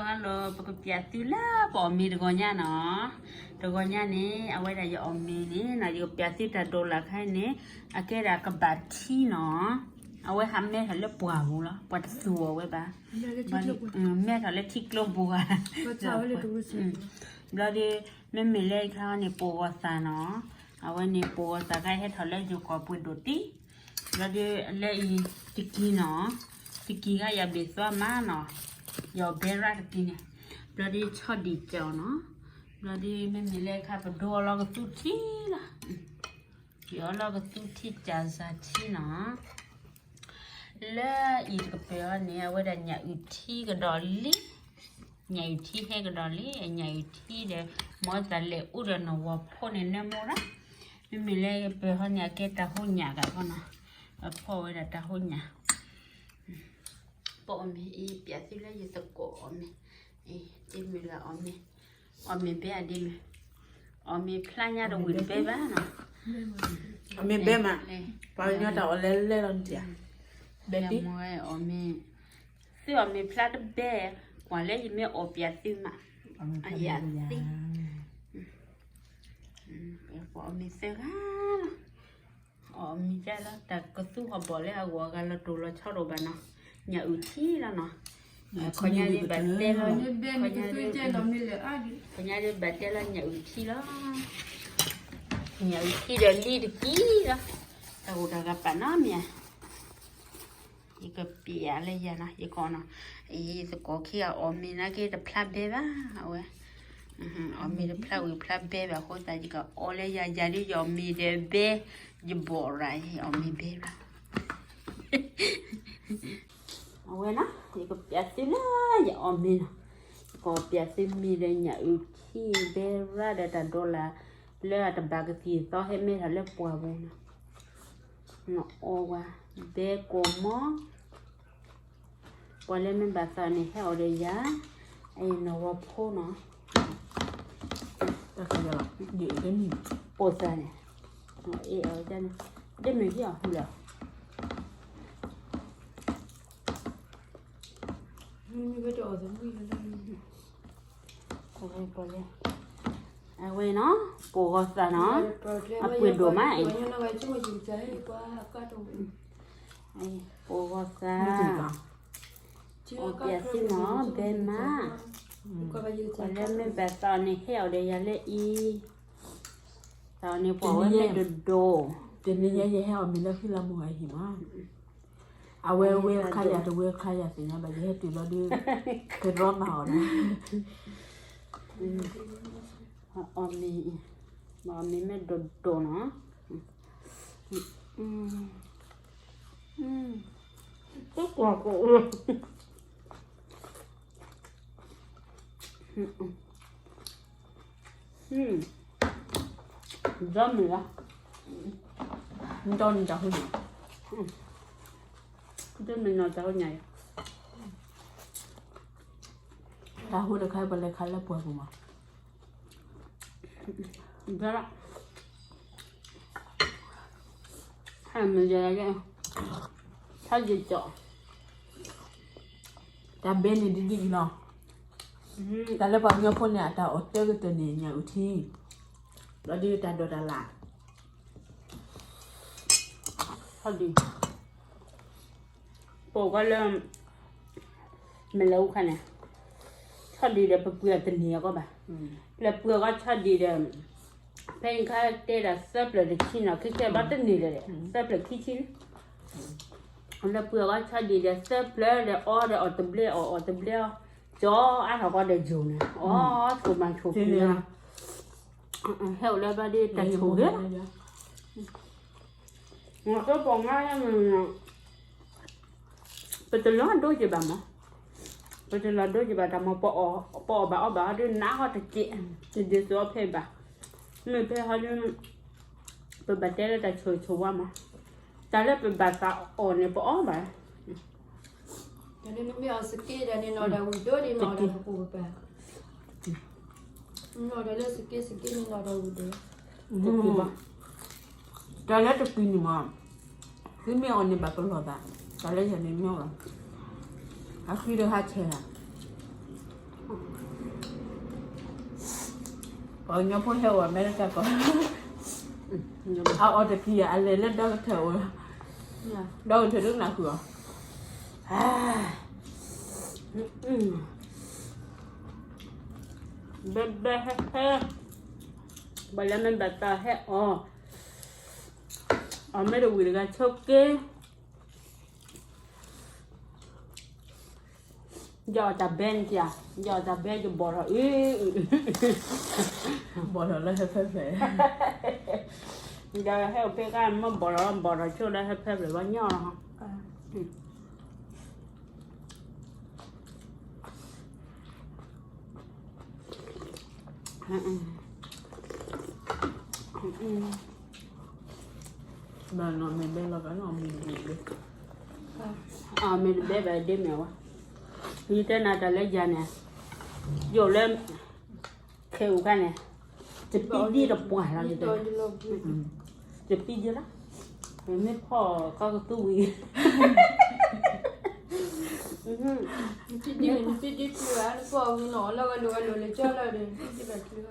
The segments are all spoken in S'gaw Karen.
Hello, ပကပျးသုလၢပအီၣ်မ့ၤတဂီၤညါနီၤ. တဂီၤညါန့ၣ် အဝဲဒၣ်ယအီၣ်မ့ၤန့ၣ်နီၤ, ယကပျးသုတၢ်ဒိးလၢ်ခါန့ၣ် အကဲဒၣ်ကဘၣ်ထံနီၤ. အဝဲဟးမဲထီၣ်လၢပှၢ်ပူၤလီၤ, ပှၤတသူၣ်အီၣ်ဝဲဘၣ်. မဲထီၣ်လၢထံကျိပူၤဧါ. ဘျီဒီး မ့မ့ၢ်လၢအခါန့ၣ် ပိာ်ဂီၤသၣ်နီၤ. အဝဲန့ၣ်ပိာ်ဂီၤသၣ်ခါ ဟဲထီၣ်လၢယိၤကီၢ်ပှ့ၤဒိၣ်တံၢ်. ဘျီဒီးလၢအံၤ တကံနီၤ, တကံခါယဘ့ၣ်သွါမးနီၤ, ယအီၣ်ဘဲရၣ်တကံန့ၣ်. ဘျီဒီးဆီဒံၣ်ကီၤနီၤ. ဘျီဒီးမ့မ့ၢ်လၢအခါ ပဒိအီလီၤကသူထံလီၤ. ယအီလီၤကသူထံ ကၢ်စၢ်ထံနီၤ. လၢအံၤတကပၤအံၤန့ၣ် အဝဲဒၣ်ညၣ်အုၣ်ထံကဒီးလံ. ညၣ်အုၣ်ထံဟဲကဒီးလံ, ညၣ်အုၣ်ထံဒီး မ်သးလဲၤအိၣ်ဒီးနဝီဖိန့ၣ် နၢမူရၣ်. မ့မ့ၢ်လၢပဟီန့ၣ် အကဲတၢ်ဟိညၣ်ဂၤဃီနီၤ, အဖီၣ်ဝဲဒၣ်တၢ်ဟိညၣ်. ပအီၣ်မ့ၤအံၤ ပျးသုလၢယသကိးအီၣ်မ့ၤ, ဒ်မုၢ်လၢအီၣ်မ့ၤ, အီၣ်မ့ၤဘဲအဒ်မုၢ်, အီၣ်မ့ၤဖျါညါတဝံၤတဘဲဘၣ်နီၤ. အီၣ်မ့ၤဘဲမး, ပှၤကညီတၢ်အီၣ်လဲၤလဲၤလီၤန့ၣ်တၢ်, ဘဲတံၢ်, အီၣ်မ့ၤ, သုအီၣ်မ့ၤဖျါတဘဲ, ကွၢ်လၢယမ့ၢ်အီၣ်ပျးသုမး, အယၤသံ ပအီၣ်မ့ၤသၢဂၤလီၤ. အီၣ်မ့ၤဒ်လီၤ, တၢ်ကသူဟီၣ်ဘီၣ်လၢအဂီၢ်အဂၤလီၤတိၢ်လီၤဆီတအိၣ်ဘၣ်နီၤ, ညၣ်အုၣ်ထံလီၤနီၤ. ခီညါဒ်ဘၣ်တဲလီၤ, ခီညါဒ်ဘၣ်တဲလီၤညၣ်အုၣ်ထံလီၤ. ညၣ်အုၣ်ထံဒီးလံတကံလီၤ. တၢ်ဂိၢ်တၢ်ဂၤပာ်နီတမံၤဧါ. ယကပျးလၢယၤနီၤ, ယကအီၣ်နီၤ, ယသကိးခံဂၤအီၣ်မ့ၤနာ်က့တဖျါဘဲဘၣ်, အဝဲ အီၣ်မ့ၤတဖျါဝံၤဖျါဘဲဘၣ်အဃိသတး ယကအီလၢယၤ, ယၤဒ်ယအီၣ်မ့ၤဒီးဘဲ, ယဘီၣ်ရၣ်အံၤ အီၣ်မ့ၤဘဲရၣ်. အဝဲနီၤ, ယကပျးသုလၢယအီၣ်မ့ၤနီၤ, ယကအီၣ်ပျးသုမ့ၤဒီးညၣ်အုၣ်ထံဘဲရၣ်ဒီးတၢ်ဒိးလၢ် လၢအတဘၣ်ကသံၣ်သီဟဲမဲထီၣ်လၢပှၢ်ပူၤနီၤ. နအီဝဲ ဘဲကိာ်မီ ပှၤလၢမ့ၢ်ဘၣ်သးန့ၣ် ဟဲအီၣ်ဒီးယၤ, အံၤနဝီဖိနီၤ. ပိာ်သးန့ၣ်, အ့ၣ်အီၤန့ၣ်, ဒ်မ့ၢ်ဟံၣ်အီၤဟူလီၤ. အဝဲနီၤ, ပိာ်ဂီၤသးနီၤ, အပှ့ၤဒိၣ်မးအံၤ, ပိာ်ဂီၤသး, အီၣ်ပျးသုနီၤ ဘဲမး, ပှၤလၢမ့ၢ်ဘၣ်သးန့ၣ် ဟဲအီၣ်ဒီးယၤလၢအံၤ, သးန့ၣ်ပှၤဝဲမ့ၢ်ဒိၣ်ဒိၣ်, တနံၤညါယဟဲအီၣ်မ့ၤလၢဃံလၤမိၢ်ဂၤဟံၣ်မး, အဝဲဝဲခါယၤတဝဲခါယၤသ့ၣ်ညါဘၣ် ယဟဲတုၤလီၤဒီး, ကရီမၤအီၤနီၤ. အီၣ်မ့ၤ, အီၣ်မ့ၤမ့ၢ်ဒိၣ်ဒိၣ်နီၤ, တကွၢ်ကအိၣ်, ဒီမုၢ်လၢ်, ဒီနံၤတၢ်ဟိညၣ်, ဒီမုၢ်နီၢ်တၢ်ဟိညၣ်, တၢ်ဟိတခါပလဲၤခါလၢပှၢ်ပူၤမး, ဘဲလီၤ, ဟဲမ့ၢ်ယဲ, ဆီဒံၣ်ကီၤ, တၢ်ဘဲန့ၣ်ဒ်ဒ်အံၤလီၤ, တၢ်လၢပှၤကညီဖိန့ၣ် အတၢ်အီၣ်တၢ်ကတၢၢ်န့ၣ် ညၣ်အုၣ်ထံ, ဘျီဒ်တၢ်ဒိးတၢ်လၢ်, ဆီဒံၣ်, ပိာ်ကွၢ်လၢ မ့ၢ်လၢအူခါန့ၣ်, ဆီဒံၣ်ဒီးပပှ့ၤအီၤတန့ၢ်အဂီၢ်ဘၣ်, ပပှ့ၤအီၤဆီဒံၣ်ဒီး, ဖဲန့ၣ်ခါတဲဒၣ်သၢဖျၢၣ်တဆံနီၤ, ခဲခဲဘၣ်တန့ၢ်လၢၤဒီး သၢဖျၢၣ်ခံဆံ, လၢပှ့ၤအီၤဆီဒံၣ်ဒီးသၢဖျၢၣ်ဒီးအီဒီးအီၣ်တဘျဲအီၣ် အီၣ်တဘျဲအီၣ်, ကၠီအါထီၣ်ကီးဒီးယိာ်န့ၣ်, အီၣ်ဆိၣ်မၤဆိၣ်ဖံးလီၤ, ဟဲအိၣ်လၢဘျီဒီးတၢ်ဆိၣ်ဂ့ၤလီၤ. မ့ၢ်ကပီၤငါလၢမ့ၢ်, ပတလီၤဒိက့ၤဘၣ်မး, ပတလီၤဒိက့ၤဘၣ်တၢ်မ့ၢ်ပအီၣ်, ပအီၣ်ဘၣ်အီဘၣ်ဟီဒ်နးဟီတက့ၢ်, တဒ်သိးဖဲဘၣ်, မ့ၢ်ဖဲဟီဒ်, ပဘၣ်တဲလၢတၢ်ဆိၣ်ဂ့ၤဆိၣ်ဝါမး, တၢ်လၢပဘၣ်သးအီၣ်န့ၣ် ပအီၣ်ဘၣ် တၢ်လၢနမ့ၢ်အီၣ်စက့တၢ်န့ၣ် နအီၣ်တၢ်ဝံၤဒိၣ်ဒ်နအီၣ်တၢ်တပူၤပပၤ, နအီၣ်တၢ်လၢစက့စက့န့ၣ် နအီၣ်တၢ်ဝံၤဒိၣ်, တၢ်လၢတပူၤန့ၣ်မး, သုမ့ၢ်အီၣ်န့ၣ်ဘၣ်ပလီၢ်သး, တၢ်လၢယၤန့ၣ်မ့ၢ်အီၣ်, အဃံတဟးဆဲးလၢ်, ပှၤကညီဖိဟဲအိၣ်အမဲရကၤကီး, အအီၣ်တကံၢ် အလဲၤလၢဒီကထၢၣ်အိၣ်, ဒီကထၢၣ်ဒိၣ်နၢ်ဃုာ်အီၤ, ဘဲဘဲဟဲဟဲ, ပှၤလၢမ့ၢ်ဘၣ်တၢ်ဟဲအီၣ်, အီၣ်မ့ၢ်တဝံၤတဂၤဆိက့ ယအီၣ်တၢ်ဘဲန့ၣ်ဧါ, ယအီၣ်တၢ်ဘဲယဘီၣ်ထီၣ်အံၤ, ဘီၣ်ထီၣ်လၢဟဲဖဲဖဲ, ဒီးဟဲအိၣ်ဖဲကါမ့ၢ်ဘီၣ်ထီၣ် ဘီၣ်ထီၣ်ဆိလၢဟဲဖဲဖဲဘီညီလီၤ. ဘၣ်နီၢ်မ့ၢ်ဘဲလီၤကနီၢ်မ့ၢ်တဘဲ, အမ့ၢ်တဘဲဘၣ်ဒ့မ့ၢ်ဝဲ, ယတဲနၤတၢ်လၢယၤန့ၣ်, ယအိၣ်လၢ ခဲအူခါန့ၣ်, တပံဒ့တပှၢ်လီၤ, တပံဒ့လီၤ, မ့ၢ်ဖီၣ်ကီကသူဝံၤ, နပံဒ့ဖုဧါ, နပီၢ်ဝံၤနီၤ လီၤဂၤလိာ်ဂၤလိာ်လၢကၠီလီၤဒီး နပံဒ့ဘၣ်ဖုလီၤ.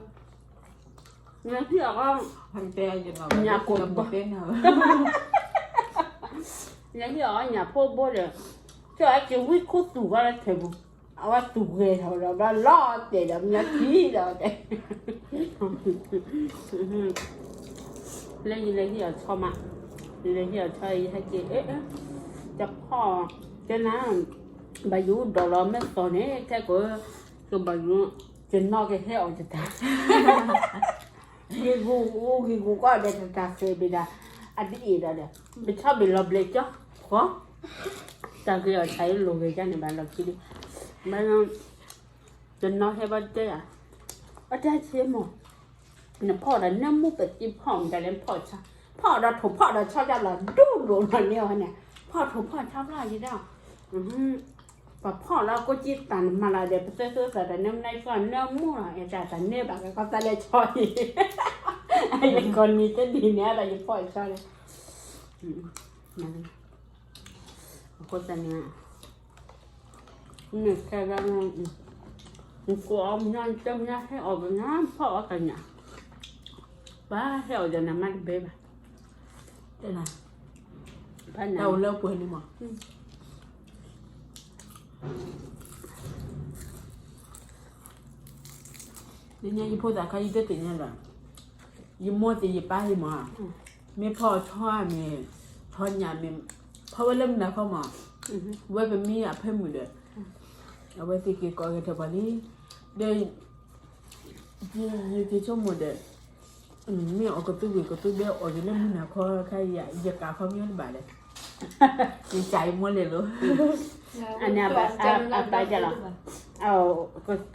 နဟံၣ်အီၤ, ညၣ်ကိၢ်ဘိ, နဟံၣ်အီၤညၣ်ဖိဘိဒီး, ကၠီအက့ၤဝံခိၣ်သူၣ်ဂီၤလၢထဲပူၤ, အဝဲသူၣ်ဂဲၤထီၣ်ဒီး ဘျီလီၤတဲာ်ဒီး မ့ၢ်ထံၣ်ဒီးတဲာ်, လၢယလဲၤဟံၣ်အီၤဆီမး, ယလဲၤဟံၣ်အီၤဆီ ယဟဲက့ၤ, တဖီၣ်, တဲနၤ, ဘၣ်ယိၣ်ဒီးလီၤမ့ၢ်သီန့ၣ် ခဲကိး, ကဘၣ်ယိၣ်, ကနီၣ်ကဟဲအီၣ်တတၢ် ဂ့ၤဂူာ်အိၣ်ဂ့ၤဂူာ်ကီၢ်ဒီးတတၢ်ဃဲၤဘၣ်ဒၣ်, အဒ်အံၤဒီး, ပဆီဘ့ၣ်လီၤဘျဲးကၠီ, ဃီ, တၢ်ဂ့ၤအီၤဆၢအံၤလိၤဂ့ၤကၢ်န့ၣ်ဘၣ်လီၢ်ခံဒံး, ဘၣ်, တနီၤဟဲဘၣ်တဲယၤ, အတၢ်ဆ့မိၢ်, နဖီၣ်ဒီးနၢမူပသံဖီၣ်မတၤလဲၣ်ဖီၣ်ဆီ, ဖီၣ်ဒီးထိၣ်ဖီၣ်ဒီးဆီဒၣ်လီၤ ဒူၣ်ဒိၣ်လီၤန့ၢ်အီၤန့ၣ်, ဖီၣ်ထိၣ်ဖီၣ်ဆီဖျါယဒၣ် ပှၤဖီၣ်လီၤကိးကံတၢ်နမၤလီၤဒီး ပသၢသၢသးတၢ်နၢမူနၢဆှီနၢမူလီၤ အဲၣ်တၢ်တၢ်န့ၢ်ဘၣ်ကကီသးလဲၤဆီအံၤ, ယကီၢ်နံၤတဒ်န့ၣ်ဒီးယဖီၣ်ဆီန့ၣ်, အဃိသတးန့ၣ်, မ့ၢ်ခဲဒၣ်, နကိးအီၤမညါ နတဲမညါဟဲအီၣ်ကညါ ဖီၣ်အီၣ်ကညါ, ပှၤဟဲအီၣ်ဒီးနၤမါတဘဲဘၣ်, တၢ်အိၣ်လၢပှဲၤလံမး. လၢညါယဖိသၣ်ခါ ယတသ့ၣ်ညါလၢၤ, ယမိၢ်သ့ၣ်ယပၢ်သ့ၣ်မး, မ့ၢ်ဖီၣ်ဆီမ့ၢ်, ဆီညၣ်မ့ၢ်, ဖီၣ်ဝဲလၢမုၢ်နၤခီမး, ဝဲပမ့ၢ်အဖၢမုၢ်ဒီး, အဝဲသ့ၣ်က့ၤကိးဂဲၤထၢၣ်ပှၤလံ, ဒီး ယက့ၤဆိကမိၣ်ဒီး, မ့ၢ်အီၣ်ကသူဝံၤကသူဘဲအီၣ်က့ၤလၢမုၢ်နၤခီခါ ယကးခီမ့ၢ်တဘၣ်လဲၣ်, ယကးယမိၢ်လဲၣ်လိၤ, အန့ၣ်အပၢ်ဒ်လီၤ,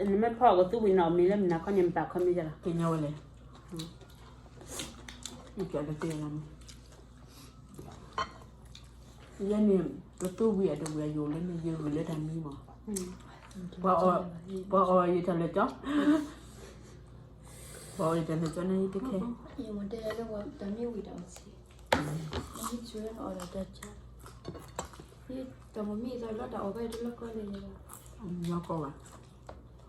နမ့ၢ်ဖီၣ်အီၣ်ကသူဝံၤနီၢ်မ့ၢ်လၢမုၢ်နၤခီန့ၣ် မ့ၢ်ဘၣ်ခီမ့ၢ်ဒ်လီၤ, ကညီဝဲလဲၣ်, ယကးတသ့လီၤမ့ၢ် ယဲန့ၣ် ကသူဝံၤအတဝံၤအယိာ်လၢန့ၣ် ယဂုာ်လၢတၢ်မံမး, ပှၤအီၣ်ယတၢ်လၢကၠီ, ပှၤအီၣ်ယတၢ်လၢကၠီန့ၣ်ယတခဲ, ယမ့ၢ်တဲလၢတၢ်မံဝံၤတၢ်အီၣ်ဆံး, မ့ၢ်ဆူအီၣ်တၢ်ကၠီ, တၢ်မ့ၢ်မံအသးလီၤတၢ်အီၣ်ဘၣ်တလီၢ်ကီလၢ, လီၢ်ကီဘၣ်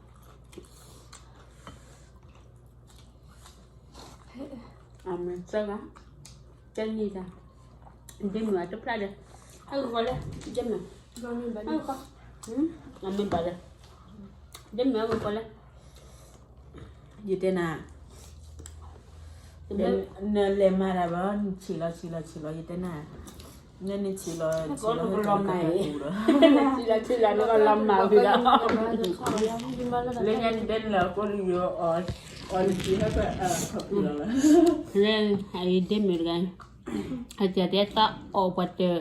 အမ့ၢ်စၢ်ဂၤ, ကဲနံၤတၢ်, ဒ့မုၣ်အတဖျါဒီး, ဟဲက့ၤကီးလဲၣ်, ဒ့မုၣ်, ဟဲက့ၤကီး, အမ့ၢ်ဘၣ်ဒီး, ဒ့မုၣ်ဟဲက့ၤကီးလဲၣ်, ယတဲနၤ, နလဲၤမၤတၢ်ဘၣ်, နဆံးလီၤဆံးလီၤဆံးလီၤ ယတဲနၤ, နနဆံးလီၤဆံးလီၤ, ဆံးလီၤဆံးလီၤ နကလီၤမၤဝံၤဒီး, လၢညါနတဲနၤလၢကိးလံယိၤ, အီၤနဆံးဟဲဖဲ, လၢအံၤဒ့မုၣ်တဂၤ, အတၢ်တဲသးအီၣ်ပှၤတၢၢ်,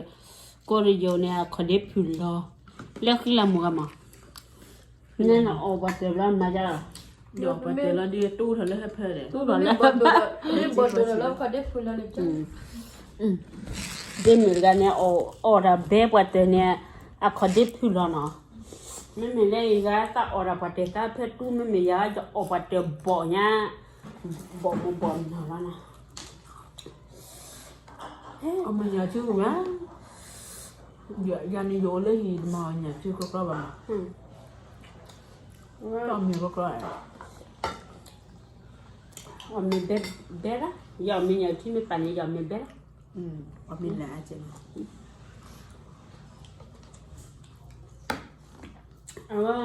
ကိးလံယိၤန့ၣ် အခီၣ်ဒ့ဖုၣ်လီၤ, လၢဃံလၤမုၢ်ဂၤမး, နအီၣ်ပှၤတၢၢ်ဘျီမၤယါလီၤ, ဒီးပှၤတၢၢ်လီၤဒ်တူၢ်ထီၣ်လၢဟဲဖဲဒီး, တူၢ်ထီၣ်လၢ, ဒ့မုၣ်တဂၤန့ၣ်, အီၣ်တၢ်ဘဲပှၤတၢၢ်န့ၣ်, အခီၣ်ဒ့ဖုၣ်လီၤနီၤ, မ့မ့ၢ်လၢယဂၤသးအီၣ်တၢ်ပှၤတၢၢ်သးဖဲတူၢ် မ့မ့ၢ်ယၤယအီၣ်ပှၤတၢၢ်ဘီၣ်ညါ, ဘီၣ်မူဘီၣ်နီၤလီၤနီၤ အမ့ၢ်ညၣ်စုဝဲ, ယၤန့ၣ်ယအိၣ်လၢဟံၣ်တမ့ၢ်ညၣ်စုကီကီဘၣ်, တမ့ၢ်ကီကီ, အ အီၣ်မ့ၤဘဲဘဲလီၤ, ယအီၣ်မ့ၤညၣ်ထံမ့ၢ်ပာ်န့ၣ် ယအီၣ်မ့ၤဘဲလီၤ, အီၣ်မ့ၤလၢအကဲလီၤ, အဝဲ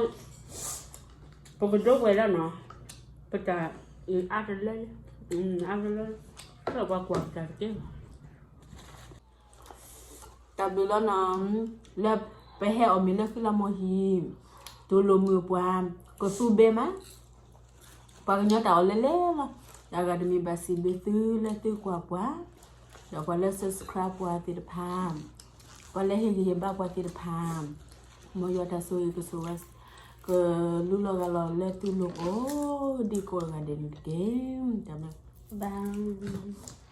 ပကဒိပှဲၤလီၤနီၤ, ပတၢ်အံၤအါတလၢ, အါတလၢ, ပကွၢ်ပတၢ်တကဲလီၤ. တၢ်ဘျုးလီၤနီၤ, လၢပဟဲအီၣ်မ့ၤလၢဃံလၤမိၢ်ဟံၣ်, တိၢ်လိာ်မုာ်ပှၤ, ကသူဘဲမး, ပှၤကညီတၢ်အီၣ်လဲၤလဲၤလီၤ, တၢ်ဂၤတမံၤဘၣ်စံးဘျုးသုလၢသုကွၢ်ပှၤ, ဒီးပှၤလၢ subscribe ပှၤသ့ၣ်တဖၣ်, ပှၤလၢဟ့ၣ်ဂံၢ်ဟ့ၣ်ဘါပှၤသ့ၣ်တဖၣ်, မ်ယွၤတၢ်ဆိၣ်ဂ့ၤကဆိၣ်ဂ့ၤ, ကလူလီၤဂၢ်လီၤလၢသုလိၤကိးဒံကိးဂၤဒဲးန့ၣ်တက့ၢ်, တၢ်ဘျုး, bye.